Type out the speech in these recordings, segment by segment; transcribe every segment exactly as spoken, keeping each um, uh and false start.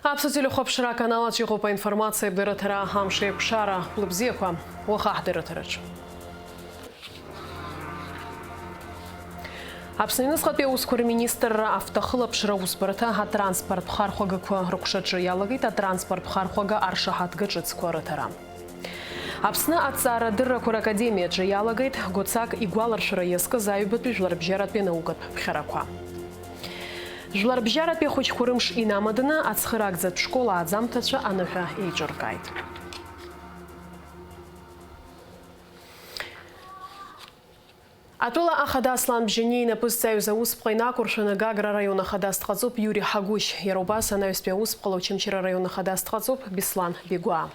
Аԥсуа телехәаԥшра аканал аҿы иҟоуп аинформациатә дырраҭара Амш еиқәшара. Хәлыбзиақәа, уаха ҳдырраҭараҿы. Аԥсны аҩныҵҟатәи аусқәа рминистрра автохылаԥшра усбарҭа атранспорт ԥхархәагақәа рықәшаҿы иалагеит атранспорт ԥхархәага аршаҳаҭга ҿыцқәа рыҭара. Аԥсны аҭҵаарадыррақәа ракадемиаҿы иалагеит Гоцак игәаларшәара иазкыз аҩбатәи жәларбжьаратәи анаукатә ԥхьарақәа. Жәларбжьаратәи ахәыҷқәа рымш инамаданы ацхыраагӡатә школ ааӡамҭацәа аныҳәа еиҿыркааит. Атәыла ахада Аслан Бжьаниа инапы зҵаҩыз аусԥҟа инақәыршәаны Гагра араион ахадас дҟаҵоуп Иури Ҳагәышь, иара убас анаҩстәи аусԥҟала Очамчыра араион ахадас дҟаҵоуп Беслан Бигәаа.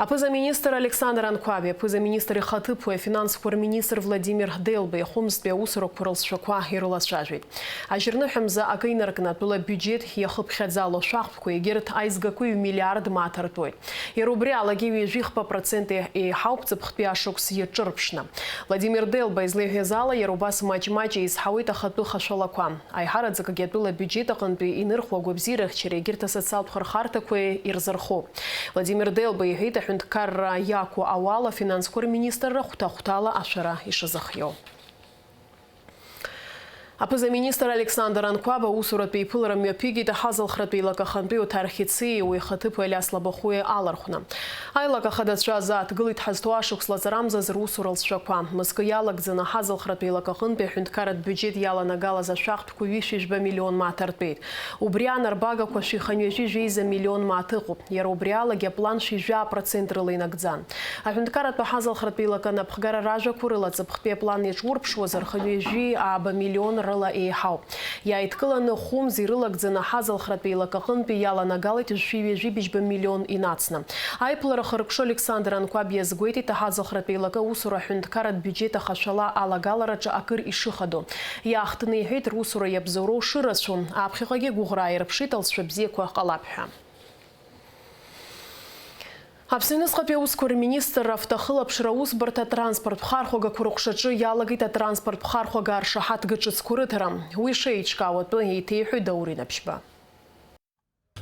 Аԥыза-министр Александр Анқәаби, аԥыза-министр ихаҭыԥуаҩ, афинансқәа рминистр Владимир Делбеи ахәымзтәи аусурақәа рылҵшәақәа ирылацәажәеит. Ажьырныҳәа мза акы инаркны атәыла абиуџьеҭ иахыԥхьаӡало ашәахтәқәа егьырҭ аизгақәа ҩ-миллиард мааҭ ртәоит. Иара убри алагьы ҩажәи хԥа процент еиҳауп ҵыԥхтәи ашықәс иаҿырԥшны. Владимир Делба излеиҳәаз ала, иара убас маҷ-маҷ еизҳауеит ахатәы хашәалақәа. Аиҳараӡакгьы атәыла абиуџьет аҟынтәи инырхуа агәабзиарахьчара егьырҭ асоциалтә хырхарҭақәеи ирзырхоуп. Владимир Делба иҳәеит, аҳәынҭқарра иақәу ауал афинансқәа рминистрра хәҭа-хәҭала ашәара ишазыхиоу. Аԥыза-министр Александр Анқәаба аусуратә еиԥылара мҩаԥигеит аҳазалхратә еилак ахантәаҩы Оҭар Хьыцеи уи ихаҭыԥуаҩ Алиас Лабахәуеи алархәны. Аилак ахадацәа азааҭгылеит ҳазҭоу ашықәс лаҵарамзаз русура лҵшәақәа. Мызкы иалагӡаны аҳазалхратә еилак аҟынтәи аҳәынҭқарратә биуџьет иаланагалаз ашәахтәқәа ҩышәи жәба миллион мааҭ ртәеит. Убри аан арбагақәа шәи хынҩажәи жәеиза миллион мааҭ ыҟоуп. Иара убри алагьы аплан шәи жәаа процент рыла инагӡан. Аҳәынҭқарратә аҳазалхратә еилакы анапхгара ражәақәа рыла ҵыԥхтәи аплан иаҿурԥшуазар, хынҩажәи ааба миллион рыла еиҳауп. Иааидкыланы хәымз ирылагӡаны аҳазалхратә еилак аҟынтәи иаланагалеит жәшәи ҩажәи быжьба миллион инацны. Аиԥылара хыркәшо Александр Анқәаб иазгәеиҭеит аҳазалхратә еилакы аусура аҳәынҭқарратә биуџьет ахашәала алагалараҿы акыр ишыхадоу. Иаахтны иҳәеит русура иабзоуроу шырацәоу, аԥхьаҟагьы гәыӷраа ирыԥшит алҵшәа бзиақәа ҟалап ҳәа. Аԥсны аҩныҵҟатәи аусқәа рминистр автохылаԥшра аусбарҭа атранспорт ԥхархәагақәа рыҟәшаҿы иалагеит атранспорт ԥхархәага аршаҳаҭга ҿыцқәа рыҭара. Уи шеиҿкаау атәы еиҭеиҳәоит Даур Инапшьба.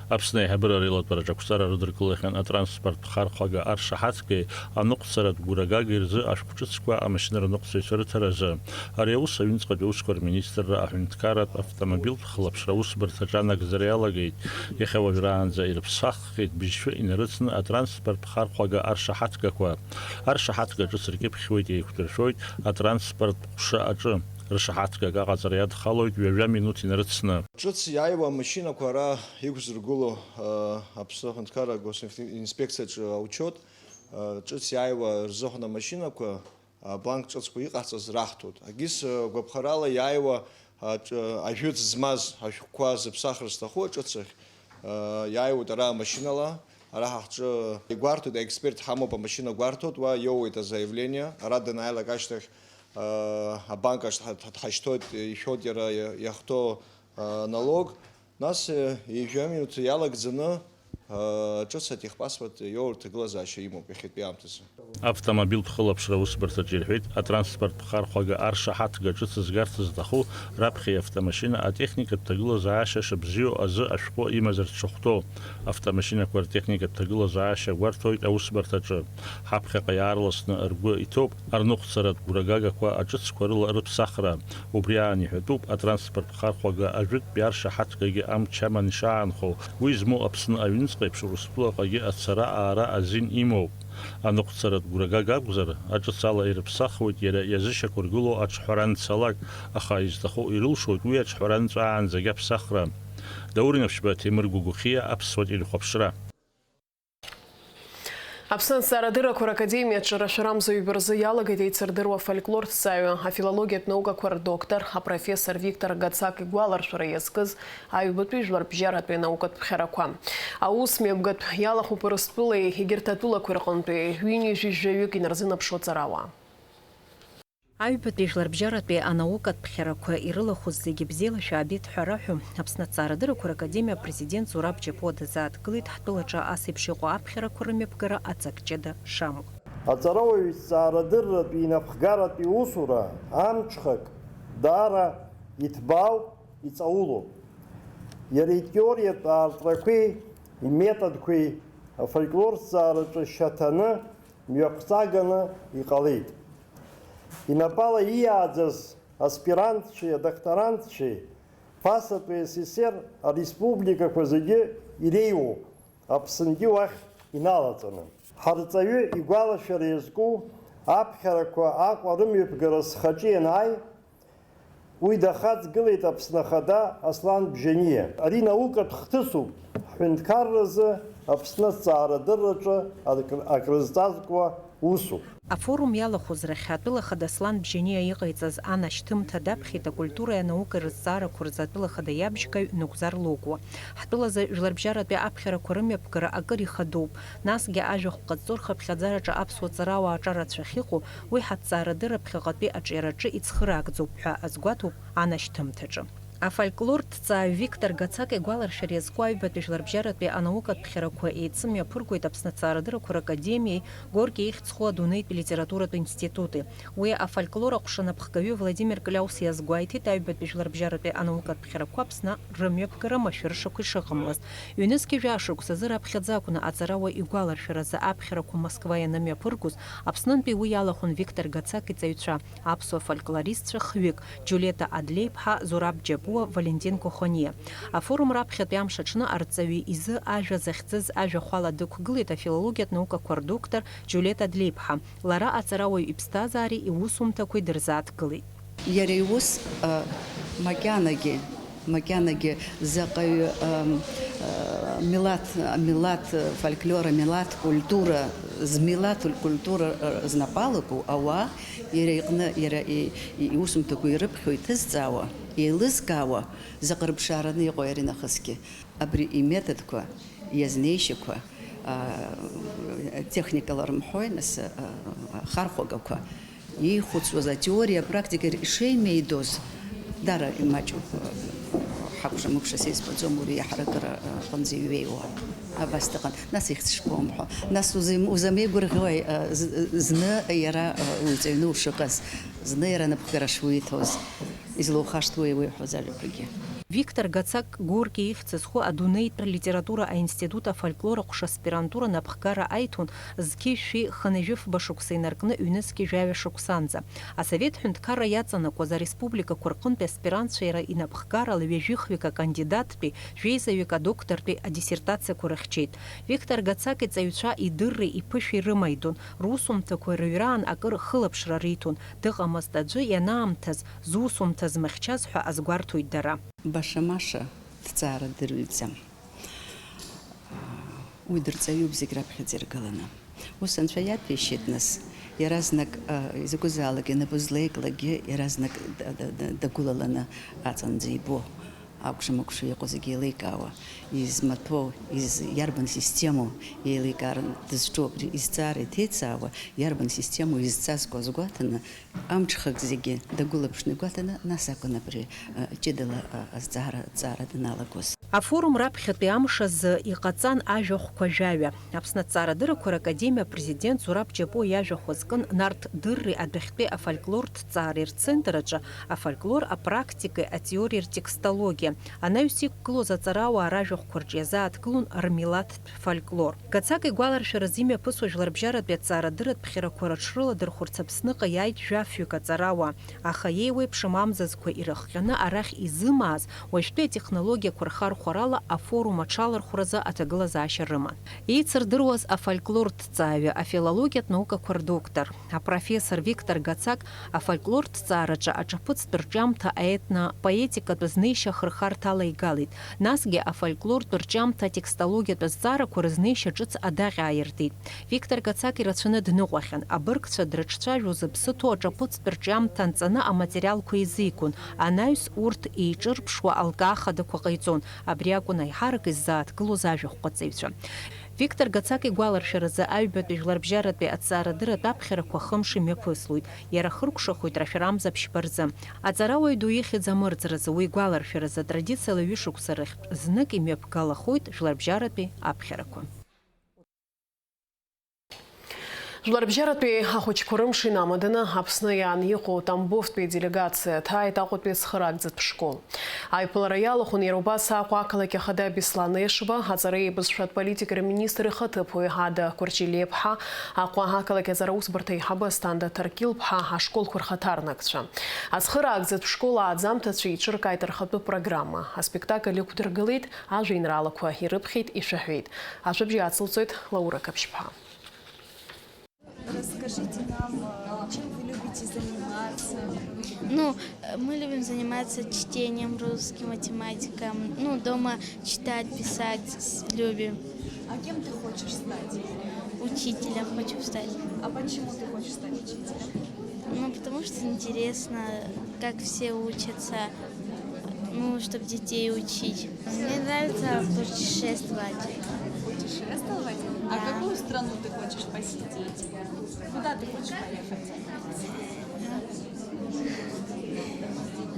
Аԥсны аиҳабыра реилатәараҿы ақәҵара рыдыркылахьан атранспорт ԥхархәага аршаҳаҭгеи аныҟәцаратә гәырагагеи рзы ашәҟәҿыцқәа амашьына рныҟәцаҩцәа рыҭаразы. Ари аус аҩныҵҟатәи аусқәа рминистрра аҳәынҭқарратә автомобильтә хылаԥшра аусбарҭаҿы анагӡара иалагеит. Иахьа уажәраанӡа ирыԥсаххьеит быжьшәы инарыцны атранспорт ԥхархәага аршаҳаҭгақәа. Аршаҳаҭга ҿыц ркьыԥхьуеит, еиқәдыршәоит атранспорт ҟәша аҿы. Ршаҳаҭгак аҟаҵара иадхалоит ҩажәа минуҭ инарыцны. Ҿыц иааиуа амашьынақәа ара иқәзыргыло, а, Аԥсны аҳәынҭқарра агосинспекциаҿы аучиот, а, ҿыц иааиуа рзыҳәан амашьынақәа, а, бланк ҿыцқәа иҟаҳҵаз раҳҭоит. Агьыс, а, гәаԥхарала иааиуа, а, ҿ-, ажәытә змаз ашәҟәқәа зыԥсахыр зҭаху аҿыцахь, а, иааиуеит ара амашьынала. Ара ҳа ҳҿы игәарҭоит, аексперт ҳамоуп, амашьына гәарҭоит, уа иоуеит азаявление. Ара данааилак ашьҭахь, а, абанк ахь дҳа-, дҳа-, дҳашьҭоит, ишәоит иара иа-, иахәҭоу, а, налог. Нас, э, ҩажәа минуҭ иалагӡаны, э, ҿыц атехпаспорт иоур ҭагылазаашьа имоуп иахьатәи аамҭазы. Автомобильтә хылаԥшра аусбарҭаҿы ирҳәеит, атранспорт ԥхархәага аршаҳаҭга ҿыц згарц зҭаху раԥхьа иавтомашьына атехникатә ҭагылазаашьа шыбзиоу азы ашәҟәы имазар дшахәҭоу. Автомашьынақәа ртехникатә ҭагылазаашьа гәарҭоит аусбарҭаҿы. Ҳаԥхьаҟа иаарласны ргәы иҭоуп арныҟәцаратә гәрагагақәа аҿыцқәа рыла рыԥсахра. Убри аан иҳәатәуп, атранспорт ԥхархәага ажәытәтәи аршаҳаҭгагьы амч аман ишаанхо, уи змоу Аԥсны аҩныҵҟа еиԥш Урыстәылаҟагьы ацара-аара азин имоуп. Аныҟәцаратә гәрагага акәзар, аҿыц ала ирыԥсахуеит иара иазышьақәыргылоу аҿҳәара анцалак, аха изҭаху ирылшоит уи аҿҳәара анҵәаанӡагь аԥсахра. Даур Инапшьба, Ҭемыр Гәыгәхиа, Аԥсуа телехәаԥшра. Аԥсны аҭҵаарадыррақәа ракадемиаҿы рашәарамза ҩба рзы иалагеит еицырдыруа афольклорҭҵааҩы, афилологиатә наукақәа рдоктор, апрофессор Виктор Гацак игәаларшәара иазкыз аҩбатәи жәларбжьаратәи анаукатә ԥхьарақәа. Аус мҩаԥгатә иалахәуп Урыстәылеи егьырҭ атәылақәеи рҟынтәи ҩынҩажәи жәаҩык инарзынаԥшуа аҵарауаа. Аҩбатәи жәларбжьаратәи анаукатә ԥхьарақәа ирылахәыз зегьы бзиала шәаабеит ҳәа раҳәо, Аԥсны аҭҵаарадыррақәа ракадемиа апрезидент Зураб Џьапуа дазааҭгылеит ҳтәылаҿы ас еиԥш иҟоу аԥхьарақәа рымҩаԥгара аҵак ҷыда шамоу. Аҵарауаҩ изҵаарадырратәи инапхгаратәи усура амҽхак даара иҭбаауп, иҵаулоуп. Иара итеориатә аартрақәеи иметодқәеи афольклорҭҵаараҿы шьаҭаны, мҩақәҵаганы иҟалеит. Инапала ииааӡаз аспирантцәеи адокторантцәеи ԥасатәи С С С Р ареспубликақәа зегьы иреиуоуп, Аԥсынгьы уахь иналаҵаны. Ҳарҵаҩы игәалашәара иазку аԥхьарақәа Аҟәа рымҩаԥгара схаҿы ианааи, уи дахаҵгылеит Аԥсны Ахада Аслан Бжьаниа. Ари наукатә хҭысуп, ҳҳәынҭқарразы Аԥсны аҭҵаарадырраҿы акр-, акрызҵазкуа усуп. Афорум иалахәыз рахь атәыла хада Аслан Бжьаниа иҟаиҵаз анашьҭымҭа даԥхьеит акультуреи анаукеи рызҵаарақәа рзы атәыла хада иабжьгаҩ Нугзар Логәуа. Ҳтәылазы жәларбжьаратәи аԥхьарақәа рымҩаԥгара акыр ихадоуп. Насгьы ажәахә ҟазҵо рхыԥхьаӡараҿы аԥсуа ҵарауаа аҿарацәа ахьыҟоу, уи ҳаҭҵаарадырра ԥхьаҟатәи аҿиараҿы ицхыраагӡоуп ҳәа азгәаҭоуп анашьҭымҭаҿы. Афольклорҭҵааҩ Виктор Гацак игәаларшәара иазку аҩбатәи жәларбжьаратәи анаукатә ԥхьарақәа еицымҩаԥыргоит Аԥсны аҭҵаарадыррақәа ракадемиеи Горки ихьӡ зху адунеитә литературатә институти. Уи афольклор аҟәша напхгаҩы Владимир Кляус иазгәеиҭеит аҩбатәи жәларбжьаратәи анаукатә ԥхьарақәа Аԥсны рымҩаԥгара машәыршақә ишыҟамлаз. Ҩнызқьи жәа шықәсазы раԥхьаӡа акәны аҵарауаҩ игәаларшәаразы аԥхьарақәа Москва ианымҩаԥыргоз, Аԥснынтәи уи иалахәын Виктор Гацак иҵаҩцәа, аԥсуа фольклористцәа хҩык, Џьулиета Адлеиԥҳа, Зураб Џьапуа, Валентин Кохониа. Афорум раԥхьатәи амш аҽны арҵаҩы изы ажәа захьӡыз ажәахәала дықәгылеит афилологиатә наукақәа рдоктор Џьулиета Адлеиԥҳа. Лара аҵарауаҩ иԥсҭазаареи иусумҭақәеи дырзааҭгылеит. Иара иус, а, макьанагьы, макьанагьы заҟаҩы, ам, а, милаҭ, амилаҭ, фольклор, амилаҭ культура, змилаҭ культура, а, знапалаку ауаа, иара иҟны, иара и-, и-, иусумҭақәа ирыԥхьо иҭызҵаауа, еилызкаауа, заҟа рыԥшаараны иҟоу иара инахысгьы. Абри иметодқәа, иазнеишьақәа, а, техникала рымҳәои, нас, а, ахархәагақәа, иихәыцуаз атеориа апрактика ишеимеидоз, дара имаҷуп, а, ҳакәша-мыкәша сеизбаӡом, уи иаҳаракыра, а, аҟынӡа иҩеиуа. Абас дыҟан. Нас ихьӡ шԥоумҳәо? Нас узеим-, узамеигәырӷьои, а, з-, зны иара, а, уиҵаҩны ушыҟаз, зны иара напхгара шуиҭоз? Излоухашҭуеи уи уҳәоз ажәақәагьы? Виктор Гацак Горки ихьӡ зху адунеитә литература аинститут афольклор аҟәша аспирантура напхгара аиҭон зқьи жәшәи хынҩажәи фба шықәса инаркны ҩнызқьи жәаҩа шықәсанӡа. Асовет ҳәынҭқарра иаҵанакуаз ареспубликақәа рҟынтәи аспирантцәа иара инапхгарала ҩажәихҩык акандидаттәи, жәеизаҩык адоктортәи адиссертациақәа рыхьчеит. Виктор Гацак иҵаҩцәа идырреи иԥышәеи рымаидон, русумҭақәа рыҩраан акыр хылаԥшра риҭон, дыҟамызт аӡәы ианаамҭаз, зусумҭа змыхьчаз ҳәа азгәарҭоит дара. Баша-маша дҵаарадырҩӡам. Уи дырҵаҩуп зегь раԥхьаӡа иргыланы. Ус анцәа иаҭәеишьеит, нас, иаразнак, а, изакәызаалак инапы злеиклакгьы, иаразнак д-, д-, д-, дагәылаланы аҵанӡа ибо, акәша-мыкәша иҟоу зегьы еиликаауа, измаҭәоу, из-, иарбан системоу еиликаарын дызҿу абри изҵаара иҭеиҵаауа, иарбан системоу изҵазкуа азгәаҭаны, амҽхак зегьы дагәылаԥшны игәаҭаны, нас акәын абри, а, ҷыдала, а, азҵаара, аҭҵаара даналагоз. Афорум раԥхьатәи амш азы иҟаҵан ажәахәқәа жәаҩа. Аԥсны аҭҵаарадыррақәа ракадемиа апрезидент Зураб Џьапуа иажәахә азкын Нарҭ Дырреи адәахьтәи афольклорҭ ҭҵаареи рцентр аҿы афольклор апрактикеи атеориеи ртекстологиа. Анаҩс иқәгылоз аҵарауаа ражәахәқәа рҿы иазааҭгылон рмилаҭтә фольклор. Гацак игәаларшәаразы имҩаԥысуа жәларбжьаратәи аҭҵаарадырратә ԥхьарақәа рыҽрыладырхәырц Аԥсныҟа иааит жәафҩык аҵарауаа, аха иеиуеиԥшым амзазқәа ирыхҟьаны арахь изымааз, уажәтәи атехнологиақәа рхархәарала афорум аҽалархәразы аҭагылазаашьа рыман. Еицырдыруаз афольклорҭҵааҩы, афилологиатә наукақәа рдоктор, апрофессор Виктор Гацак афольклорҭҵаараҿы аҿаԥыцтә рҿиамҭа аетно-поетикатә знеишьа хырхарҭала игалеит, насгьы афольклортә рҿиамҭа атекстологиатә азҵаарақәа рызнеишьа ҿыц адаҟьа аиртит. Виктор Гацак ирацәаны дныҟәахьан, абыргцәа дрыҿцәажәо зыԥсы ҭоу аҿаԥыцтә рҿиамҭа анҵаны аматериалқәа еизигон, анаҩс урҭ еиҿырԥшуа алкаа хадақәа ҟаиҵон, абри акәын аиҳарак иззааҭгылоз ажәахәҟаҵаҩцәа. Виктор Гацак игәаларшәаразы, аҩбатәи жәларбжьаратәи аҭҵаарадырратә аԥхьарақәа хымш имҩаԥыслоит, иара хыркәшахоит рашәарамза ԥшьба рзы. Аҵарауаҩ ду ихьӡ амырӡразы, уи игәаларшәаразы, атрадициала ҩышықәса рыхьтә знык имҩаԥгалахоит жәларбжьаратәи аԥхьарақәа. Жәларбжьаратәи ахәыҷқәа рымш инамаданы Аԥсны иаан иҟоу Тамбовтәи аделегациа ҭааит Аҟәатәи ацхыраагӡатә школ. Аиԥылара иалахәын иара убас Аҟәа ақалақь ахада Беслан Ешба, аҵареи абызшәатә политикеи рминистр ихаҭыԥуаҩ Ада Кәарҷелиаԥҳа, Аҟәа ақалақь аҵара усбарҭа аиҳабы Асҭанда Ҭаркьылԥҳа, ашколқәа рхаҭарнакцәа. Ацхыраагӡатә школ ааӡамҭацәа еиҿыркааит рхатәы программа. Аспектакль ықәдыргылеит, ажәеинраалақәа ирыԥхьеит, ишәаҳәеит. Ажәабжь ацылҵоит Лаура Қаԥшьԥҳа. Расскажите нам, э, чем вы любите заниматься? Ну, э, мы любим заниматься чтением, русским, математикой. Ну, дома читать, писать с- любим. А кем ты хочешь стать? Учителем хочу стать. А почему ты хочешь стать учителем? Ну, потому что интересно, как все учатся, ну, чтобы детей учить. Мне нравится путешествовать. Путешествовать? А Да. Какую страну ты хочешь посетить? Куда ты хочешь поехать?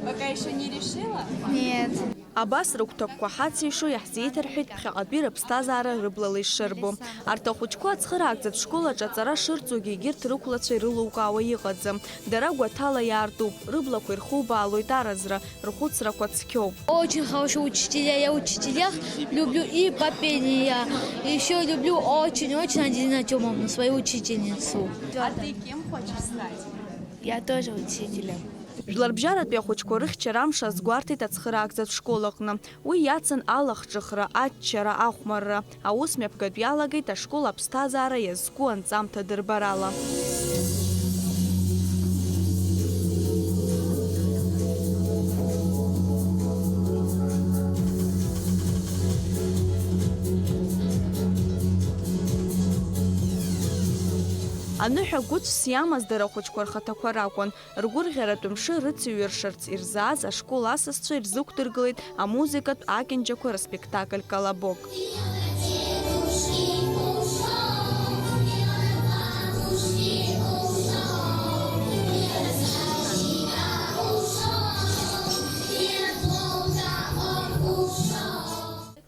Пока еще не решила? Нет. Абас рыгәҭакқәа ҳацеишо иаҳзеиҭарҳәеит ԥхьаҟатәи рыԥсҭазаара рыблала ишырбо. Арҭ ахәыҷқәа ацхыраагӡатә школ аҿы аҵара шырҵогьы егьырҭ рықәлацәа ирылукаауа иҟаӡам. Дара гәаҭала иаартуп, рыблақәа ирхубаалоит аразра, рхәыцрақәа цқьоуп. Очень хорошие учителя, я учителях люблю и по пению я. Ещё люблю очень-очень Аделину Артёмовну, свою учительницу. А ты кем хочешь стать? Я тоже учителем. Жәларбжьаратәи ахәыҷқәа рыхьчара амш азгәарҭеит ацхыраагӡатә школ аҟны. Уи иацын алахҿыхра, аччара, ахәмарра. Аус мҩаԥгатә иалагеит ашкол аԥсҭазаара иазку анҵамҭа дырбарала. Аныҳәа гәыцәс иамаз дара ахәыҷқәа рхаҭақәа ракәын. Ргәырӷьаратә мшы рыцыҩршарц ирзааз ашкол асасцәа ирзықәдыргылеит амузыкатә акьанџьақәа рыспектакль Колобок.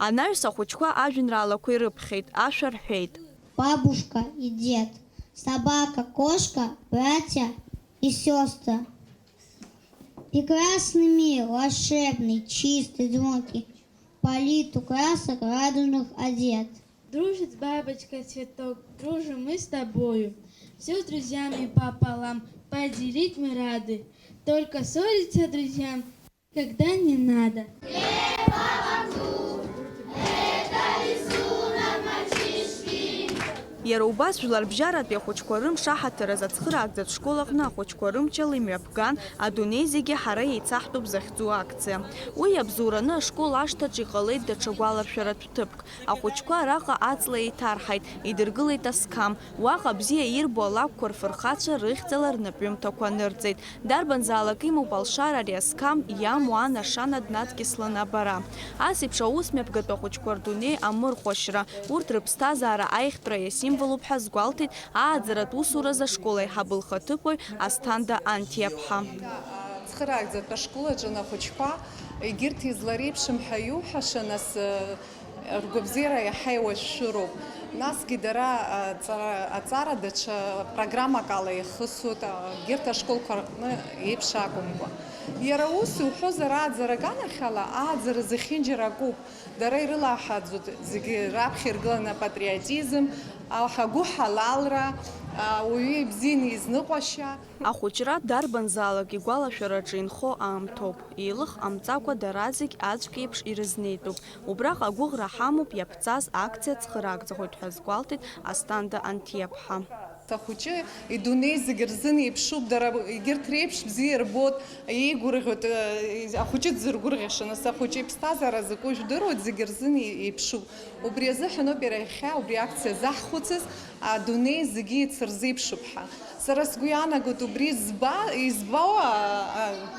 Анаҩс ахәыҷқәа ажәеинраалақәа ирыԥхьеит, ашәа рҳәеит. Бабушка и дед, собака, кошка, братья и сестры. Прекрасный мир, волшебный, чистый, звонкий, полит у красок радужных одет. Дружит бабочка, цветок, дружим мы с тобою. Все с друзьями пополам, поделить мы рады. Только ссориться друзьям никогда не надо. Иара убас жәларбжьаратәи ахәыҷқәа рымш аҳаҭыр азы ацхыраагӡатә школ аҟны ахәыҷқәа рымчала имҩаԥган, адунеи зегьы ҳара еицаҳтәуп захьӡу акциа. Уи иабзоураны ашкол ашҭаҿ иҟалеит даҽа гәаларшәаратә ҭыԥк. Ахәыҷқәа араҟа аҵла еиҭарҳаит, идыргылеит асқам. Уаҟа бзиа ирбо алакәқәа рфырхацәа рыхьӡала рнапҩымҭақәа анырҵеит. Дарбанзаалак имоуп алшара ари асқам иамоу ан ашана днадкьысланы абара. Ас еиԥш аус мҩаԥгатәы ахәыҷқәа рдунеи амырхәашьра, урҭ рыԥсҭазаара аиӷьтәра иасимволуп ҳәа азгәалҭеит ааӡаратә усуразы ашкол аиҳабы лхаҭыԥуаҩ Асҭанда Анҭиаԥҳа. Цхыраагӡатәи ашкол аҿы ахәыҷқәа егьырҭ излареиԥшым ҳәа иуҳәаша, нас, ргәабзиара иаҳа еиуашәшәыроуп. Насгьы дара аҵара, аҵара даҽа программак ала иахысуеит, егьырҭ ашколқәа рҟны еиԥш акәымкәа. Иара ус иуҳәозар, ааӡара аганахьала, ааӡара зехьынџьара акуп. Дара ирылаҳаӡоит зегьы раԥхьа иргыланы апатриотизм, аҳ-, агәыҳалалра, ауаҩы ибзианы изныҟәашьа. Ахәыҷра дарбанзаалак игәалашәараҿы инхо аамҭоуп. Еилых ҟамҵакәа дара зегь аӡәк еиԥш ирызнеитәуп. Убраҟа агәыӷра ҳамоуп иаԥҵаз акциа цхыраагӡахоит ҳәа азгәалҭеит Асҭанда Анҭиаԥҳа. Ахәыҷы идунеи зегь рзын еиԥшуп, дара егьырҭ реиԥш бзиа ирбоит, еигәырӷьоит, ахәыҷы дзыргәырӷьаша, нас ахәыҷы иԥсҭазаара закәу жәдыруеит, зегь рзын еиԥшуп. Убри азыҳәаноуп иара иахьа убри акциа заҳхәыцыз, адунеи зегьы ицырзеиԥшуп ҳәа. Сара сгәы иаанагоит убри зба-, избо, а,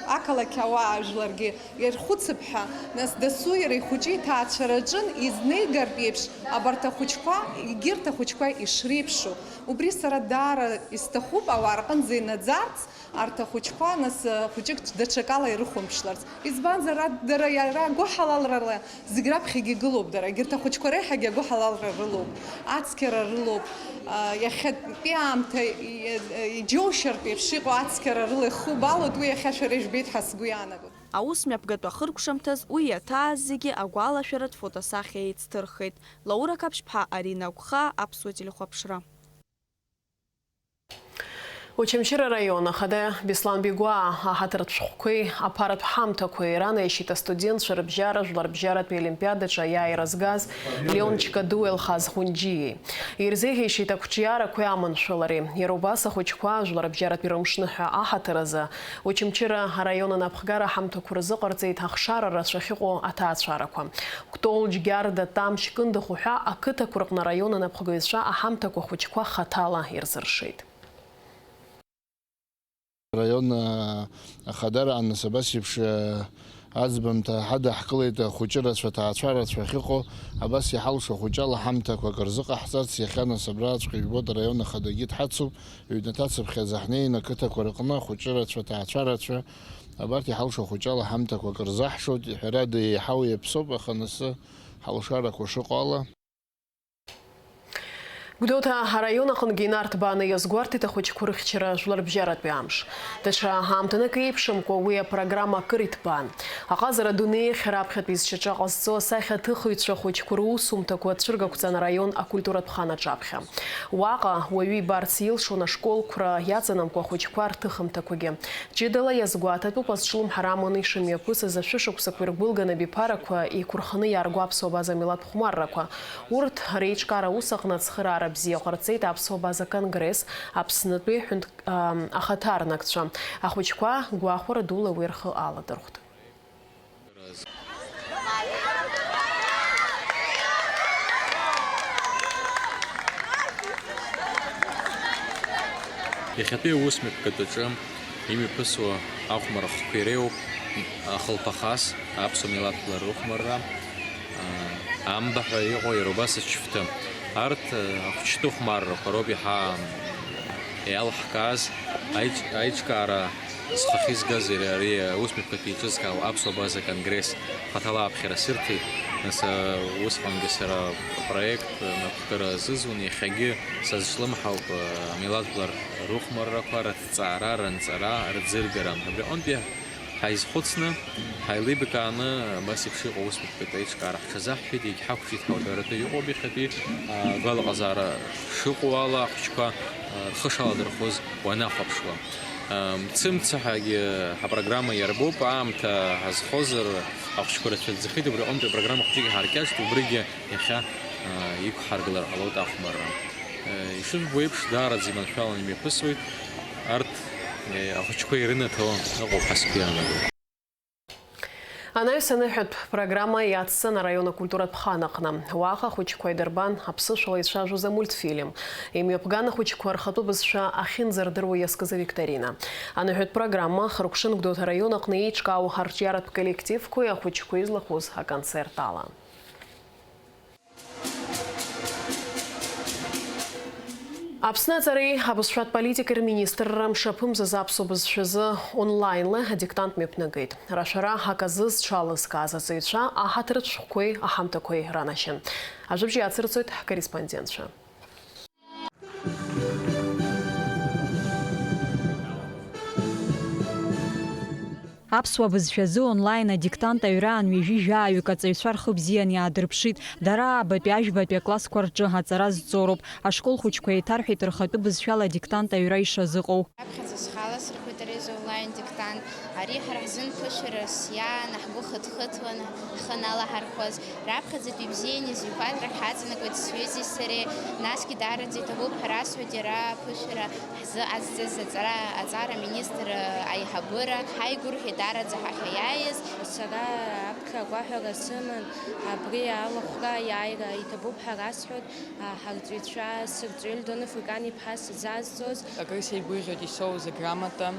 а, ақалақь ауаа жәларгьы ирхәыцып ҳәа, нас дасу иара ихәыҷы иҭаацәараҿын изнеигартә еиԥш абарҭ ахәыҷқәа, егьырҭ ахәыҷқәа ишреиԥшу. Убри сара даара исҭахуп ауаа рҟынӡа инаӡарц, арҭ ахәыҷқәа, нас, а, хәыҷык даҽакала ирыхәамԥшларц. Избанзар, ар-, дара иара агәыҳалалрала зегь раԥхьагьы игылоуп дара. Егьырҭ ахәыҷқәа реиҳагьы агәыҳалалра рылоуп, ацқьара рылоуп. А, иахьатәи аамҭа, и-, иџьоушьартә еиԥш иҟоу ацқьара рыла ихубалоит, уи иахьа шәара ижәбеит ҳәа сгәы иаанагоит. Аус мҩаԥгатә ахыркәшамҭаз уи иаҭааз зегьы агәалашәаратә фотосахьа еицҭырхеит. Лаура Қаԥшьԥҳа, Арина Агәхаа, Аԥсуа телехәаԥшра. Очамчыра араион ахада Беслан Бигәаа аҳаҭыртә шәҟәқәеи аԥаратә ҳамҭақәеи ранаишьеит астудентцәа рыбжьара жәларбжьаратәи олимпиадаҿы аиааира згаз Леон Чкадуи Алхаз Хәынџьиеи. Ирзеиӷьеишьеит ақәҿиарақәеи аманшәалареи. Иара убас ахәыҷқәа жәларбжьаратәи рымшны ҳәа аҳаҭыр азы Очамчыра араион анапхгара аҳамҭақәа рзыҟарҵеит ахшара рацәа ахьыҟоу аҭаацәарақәа. Кәтол, Џьгьарда, Тамшь, Кындыхә уҳәа ақыҭақәа рҟны араион анапхгаҩцәа аҳамҭақәа ахәыҷқәа хаҭала ирзыршеит. Араион, а, ахадара аныс абас еиԥш, а, аӡбамҭа ҳадаҳкылеит, ахәыҷы рацәа, аҭаацәа рацәа ахьыҟоу, абас иҳалшо ахәыҷала ҳамҭақәак рзыҟаҳҵарц. Иахьа нас абраҵәҟьа ижәбоит, араион ахадагьы дҳацуп, ҩнаҭа цыԥхьаӡа ҳнеин, ақыҭақәа рыҟны ахәыҷы рацәа, аҭаацәа рацәа, абарҭ иҳалшо ахәыҷала ҳамҭақәак рзаҳшоит, ҳәарада, еиҳау иаԥсоуп, аха нас ҳалшарақәа шыҟоу ала. Гәдоуҭа араион аҟынгьы инарҭбааны иазгәарҭеит ахәыҷқәа рыхьчара жәларбжьаратәи амш. Даҽа ҳамҭанык еиԥшымкәа уи апрограмма акыр иҭбаан. Аҟазара адунеи ахь раԥхьатәи зшьаҿа ҟазҵо асахьаҭыхыҩцәа ахәыҷқәа русумҭақәа цәыргақәҵан араион акультуратә хан аҿаԥхьа. Уаҟа уаҩы ибарц илшон ашколқәра иаҵанамкуа ахәыҷқәа рҭыхымҭақәагьы. Ҷыдала иазгәаҭатәуп азҿлымҳара аманы ишымҩаԥысыз ашәышықәсақәа иргәылганы абиԥарақәа еиқәырханы иаарго аԥсуа база амилаҭ хәмаррақәа. Урҭ реиҿкаара аус аҟны ацхыраара бзиа ҟарҵеит аԥсуа база конгресс, Аԥснытәи ҳәынҭ-, ам, ахаҭарнакцәа. Ахәыҷқәа гәахәара дула уи рхы аладырхәт. Иахьатәи аус мҩаԥгатәаҿы имҩаԥысуа ахәмарахқәа иреиуоуп ахылԥахас, аԥсуа милаҭ жәлар рыхәмарра, аа, амба ҳәа иҟоу иара убас ачыфҭы. Арҭ, ахәыҷтәы хәмаррақәа роуп иаҳа иалаҳкааз аиҿ-, аиҿкаара зхахьы згаз иара ари аус мҩаԥгатәи еиҿызкаау аԥсуа база конгресс хаҭала аԥхьара сырҭеит. Нас, усҟангьы сара апроект напхгара азызун, иахьагьы сазҿлымҳауп, амилаҭ жәлар рыхәмаррақәа, рыҭҵаара, рынҵара, рӡыргара. Абри аҟынтәи ҳаизхәыцны, ҳаилибакааны, абас еиԥш иҟоу аус мҩаԥгатәы аиҿкаара ҳҽазаҳшәеит, егьҳақәҿиҭ ҳәа уҳәаратәы иҟоуп иахьатәи, а, агәалаҟазаара шыҟоу ала, ахәыҷқәа, а, рхы шаладырхәыз уанахәаԥшуа. А, мцы-мцаҳәагьы ҳапрограмма иарбоуп, аамҭа ҳазхозар, ахәыҷқәа рацәаӡахеит, убри аҟынтәи апрограмма хәыҷык иҳаркьаҿт, убригьы иахьа, а, иқәҳаргылар ҟалоит ахәмарра. Ишыжәбо еиԥш, даараӡа иманшәаланы имҩаԥысуеит. Арҭ, е, ахәыҷқәа ирынаҭо ыҟоуп ҳәа сгәы иаанагоит. Анаҩс аныҳәатә программа иацҵан араион акультуратә хан аҟны. Уаҟа ахәыҷқәа идырбан аԥсышәала ицәажәоз амультфильм. Имҩаԥган ахәыҷқәа рхатәы бызшәа ахьынӡардыруа иазкыз авикторина. Аныҳәатә программа ахыркәшан Гәдоуҭа араион аҟны еиҿкаау арҿиаратә коллективқәеи ахәыҷқәеи злахәыз аконцерт ала. Аԥсны аҵареи абызшәатә политикеи рминистрра мшаԥымзазы аԥсуа бызшәазы онлаинла адиктант мҩаԥнагеит. Рашәара аказы зҽалызкааз аҵаҩцәа аҳаҭыртә шәҟәқәеи аҳамҭақәеи ранашьан. Ажәабжь иацырҵоит ҳкорреспондентцәа. Аԥсуа бызшәазы онлайн адиктант аҩра ҩажәи жәаҩык аҵаҩцәа рхы бзиан иаадырԥшит. Дара аабатәи, ажәбатәи аклассқәа рҿы аҵара зҵоу роуп. Ашкол хәыҷқәа еиҭарҳәеит рхатәы бызшәала адиктант аҩра ишазыҟоу. Раԥхьаӡа схала сырхәит ари азы онлайн диктант. Ари ҳара ҳзын ԥышәарас иаан, ҳгәы хыҭхыҭуан ҳхы аналаҳархәаз. Раԥхьаӡатәи бзианы изҩқәазарак ҳаҵанакуеит сҩызеи сареи, насгьы даараӡа иҭабуп ҳәа расҳәоит иара аԥышәара ҳзы азҵаз аҵара, аҵара аминистр аиҳабыра. Ҳаигәырӷьеит даараӡа ҳахь аиааиз. Сара аԥхьа Агәаҳәара сыман абри алахәра аиааира иҭабуп ҳәа расҳәоит, а, ҳарҵаҩцәа, сырҵаҩы Лдон Африкан-иԥҳа сзазҵоз. Акыр сеигәырӷьоит исоуз аграмота,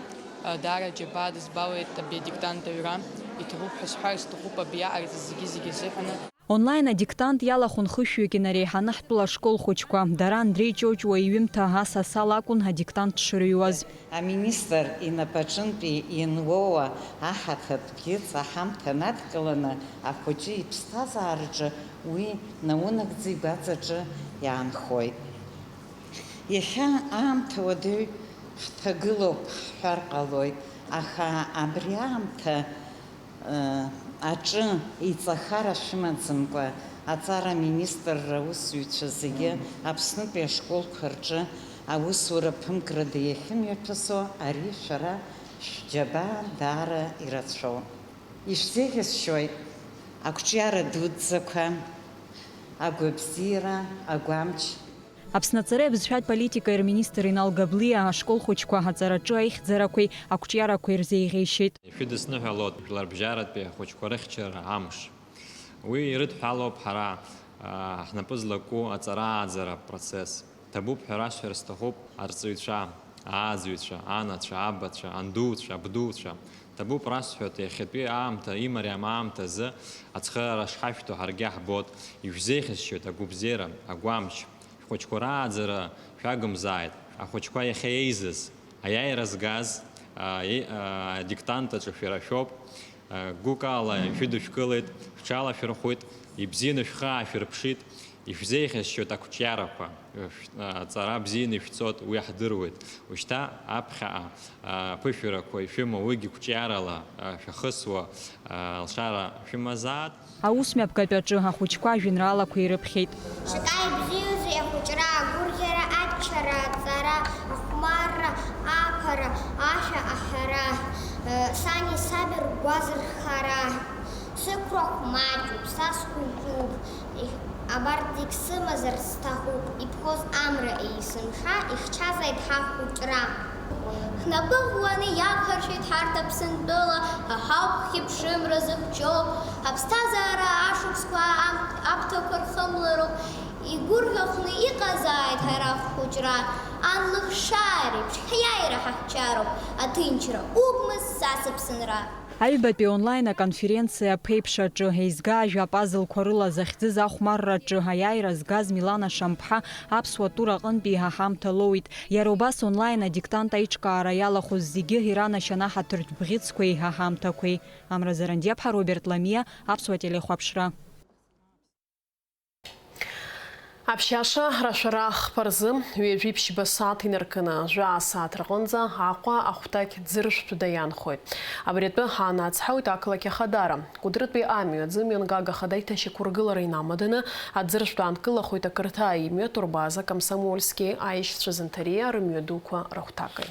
а, даара џьабаа дызбалеит абри адиктант аҩра. Иҭабуп ҳәа сҳәар сҭахуп абри иҟарҵаз зегьы-зегьы азыҳәаны. Онлайн адиктант иалахәын хышәҩык инареиҳаны ҳтәыла ашкол хәыҷқәа. Дара Андреи Ҷоҷуа иҩымҭа асасал акәын адиктант шырыҩуаз. Аминистр инапаҿынтәи иануоуа аҳаҭа бӷьыц аҳамҭа надкыланы ахәыҷы иԥсҭазаараҿы уи наунагӡа игәаҵаҿы иаанхоит. Иахьа аамҭа уадаҩ ҳҭагылоуп ҳҳәар ҟалоит, аха абри аамҭа аҿы иҵахара шәымаӡамкәа, аҵара аминистрра аусзуҩцәа зегьы Аԥснытәи ашколқәа рҿы аусура ԥымкрада иахьымҩаԥысуа ари шәара шәџьабаа даара ирацәоуп. Ишәзеиӷьасшьоит ақәҿиара дуӡӡақәа, агәабзиара, агәамч. Аԥсны аҵареи абызшәатә политикеи рминистр Инал Габлиа ашкол хәыҷқәа аҵараҿы аихьӡарақәеи ақәҿиарақәеи рзеиӷьеишьеит. Ишәыдысныҳәалоит жәларбжьаратәи ахәыҷқәа рыхьчара амш. Уи ирыдҳәалоуп ҳара, аа, ҳнапы злаку аҵара-ааӡара апроцесс. Ҭабуп ҳәа расҳәар сҭахуп арҵаҩцәа, ааӡаҩцәа, анацәа, абацәа, андуцәа, абдуцәа. Ҭабуп расҳәоит, иахьатәи аамҭа, имариам аамҭазы ацхыраара шҳашәҭо ҳаргьы ҳбоит, ишәзеиӷьасшьоит агәабзиара, агәамч. Шәхәыҷқәа рааӡара шәагымзааит, ахәыҷқәа иахьа еизаз, аиааира згаз, а, е-, а, адиктант аҿы шәара шәоуп, а, гәыкала ишәыдышәкылеит, шәҽалашәырхәит, ибзианы шәхы аашәырԥшит, ишәзеиӷьасшьоит ақәҿиарақәа, шә-, а, ҵара бзианы ишәҵоит, уи ҳдыруеит. Ушьҭа аԥхьаҟа, а, аԥышәарақәа ишәымоу, уигьы қәҿиарала, а, шәахысуа, а, алшара шәымазаат. Аус мҩаԥгатәаҿы ахәыҷқәа ажәеинраалақәа ирыԥхьеит. Шаҟа ибзиоузеи ахәыҷра, агәырӷьара, аччара, аҵара, ахәмарра, аԥара, ашәа аҳәара, сани саби ргәазырхара. Сықәрахә маҷуп, са схәыҷуп, абарҭ зегь сымазар сҭахуп, иԥхоз амра есымша ихьчазааит ҳахәыҷра. Ҳнапы ӷәӷәаны иаԥхьаршәеит ҳарҭ Аԥсынтәыла, ҳа ҳауп хьыԥшымра зыхьчо, ҳаԥсҭазаара ашықәсқәа ам-, аԥҭақәа рхымлароуп, игәырӷьахәны иҟазааит ҳара ҳхәыҷра, ан лыхшаареиԥш ҳиааира ҳаҳәчароуп, аҭынчра угмыз са сыԥсынра. Аҩбатәи онлайн аконференциа аԥеиԥш аҿы, еизга ажәа апазлқәа рыла захьӡыз ахәмарра аҿы аиааира згаз Милана Шамԥҳа аԥсуа тур аҟынтәи иҳаҳамҭа лоуит. Иара убас онлайн адиктант аиҿкаара иалахәыз зегьы иранашьан аҳаҭыртә бӷьыцқәеи иҳаҳамҭақәеи. Амра Зарандиаԥҳа, Роберт Ламиа, Аԥсуа телехәаԥшра. Аԥшьаша рашәара хԥа рзы ҩажәи ԥшьба сааҭ инаркны, жәаа сааҭ рҟынӡа Аҟәа ахәҭақь ӡыршәтә даианхоит. Абри атәы ҳаанацҳауеит ақалақь Ахадара. Кәыдрытәи амҩа аӡы мҩангага ахада иҭашьақәыргылара инамаданы, аӡыршәтә аанкылахоит ақырҭаа имҩа Турбаза, Комсомольски, аишьцәа Занҭариа рымҩадуқәа рахәҭаки.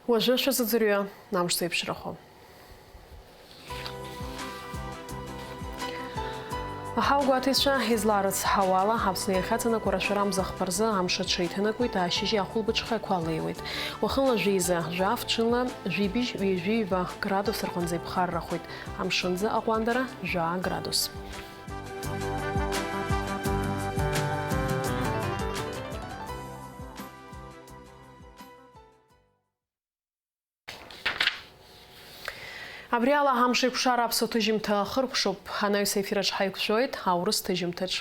Уажәы шәазыӡырҩы, амш зеиԥшрахо. Аҳауагәаҭаҩцәа изларыцҳауала, Аԥсны иахьаҵанакуа рашәара амза хԥа рзы амш аҽеиҭанакуеит ашьыжьи ахәылбыҽхеи ақәа леиуеит. Уахынла жәеиза, жәаф, ҽынла жәибжь, ҩажәи ҩба градус рҟынӡа иԥхаррахоит, амшынӡы аҟәандара жәаа градус. Абри ала амш еиқәшара аԥсуа ҭыжьымҭа ахыркәшоуп. Анаҩс аефираҿ ҳаиқәшәоит аурыс ҭыжьымҭаҿ.